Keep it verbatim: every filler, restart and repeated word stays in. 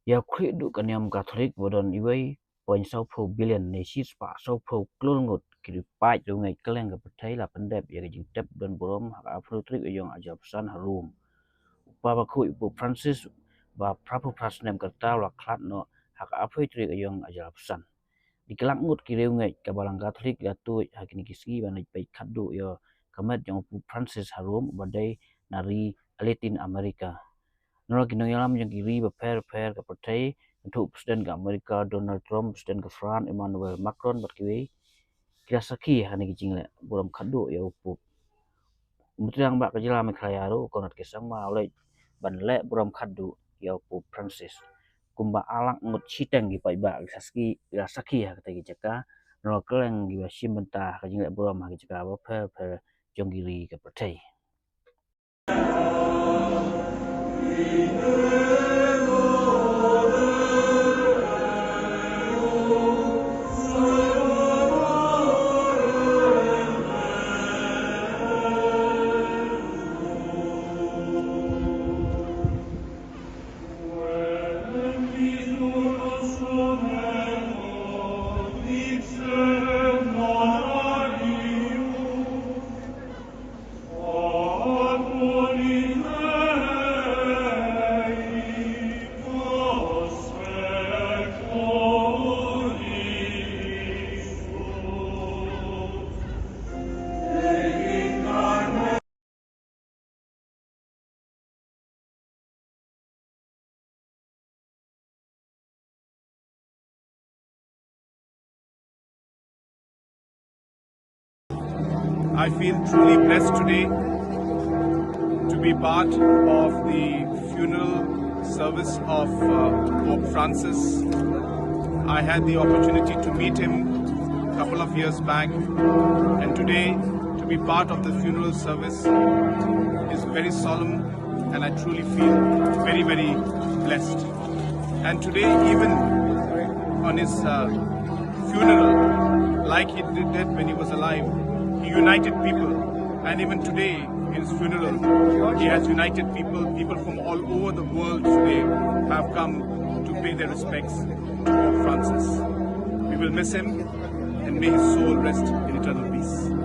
Ïa u khlieh duh ka niam Katholik ba don uwei point saw phew billion ne shispah saw phew klur ngut ki riewpaid riewngeit kylleng ka pyrthei la pyndep ïa ka jingtep don burom ha ka arphew tarik ïong Ajoraphsan ha Rome. U Papa bakhuid u Pope Francis ba phra phew phra snem ka rta u la khlad noh ha ka arphew tarik ïong Ajoraphsan. Dei ki lak ngut ki riewngeit ka Balang Katholik ki la tuid ha kine ki sngi ban leit peit khatduh ïa ka met jong u Pope Francis ha Rome uba dei na ri Latin America. Nalor ki nongïalam jong ki ri bapher bapher ka pyrthei, kynthup President ka America Donald Trump, President ka France Emmanuel Macron bad kiwei, ki la sakhi ha kane ka jingleh burom khatduh ïa u Pope. U Myntri Rangbah ka jylla Meghalaya ruh u Conrad K Sangma u leit ban leh burom khatduh ïa u Pope Francis. Kumba ar lak ngut shiteng ki paidbah ki la sakhi, ki la sakhi ha katei ka jaka, nalor kylleng kiba shim bynta ha ka jingleh burom ha ki jaka bapher bapher jong ki ri ka pyrthei. I feel truly blessed today to be part of the funeral service of uh, Pope Francis. I had the opportunity to meet him a couple of years back, and today to be part of the funeral service is very solemn, and I truly feel very, very blessed. And today, even on his uh, funeral, like he did when he was alive, he united people. And even today, in his funeral, he has united people. People from all over the world today have come to pay their respects to Pope Francis. We will miss him, and may his soul rest in eternal peace.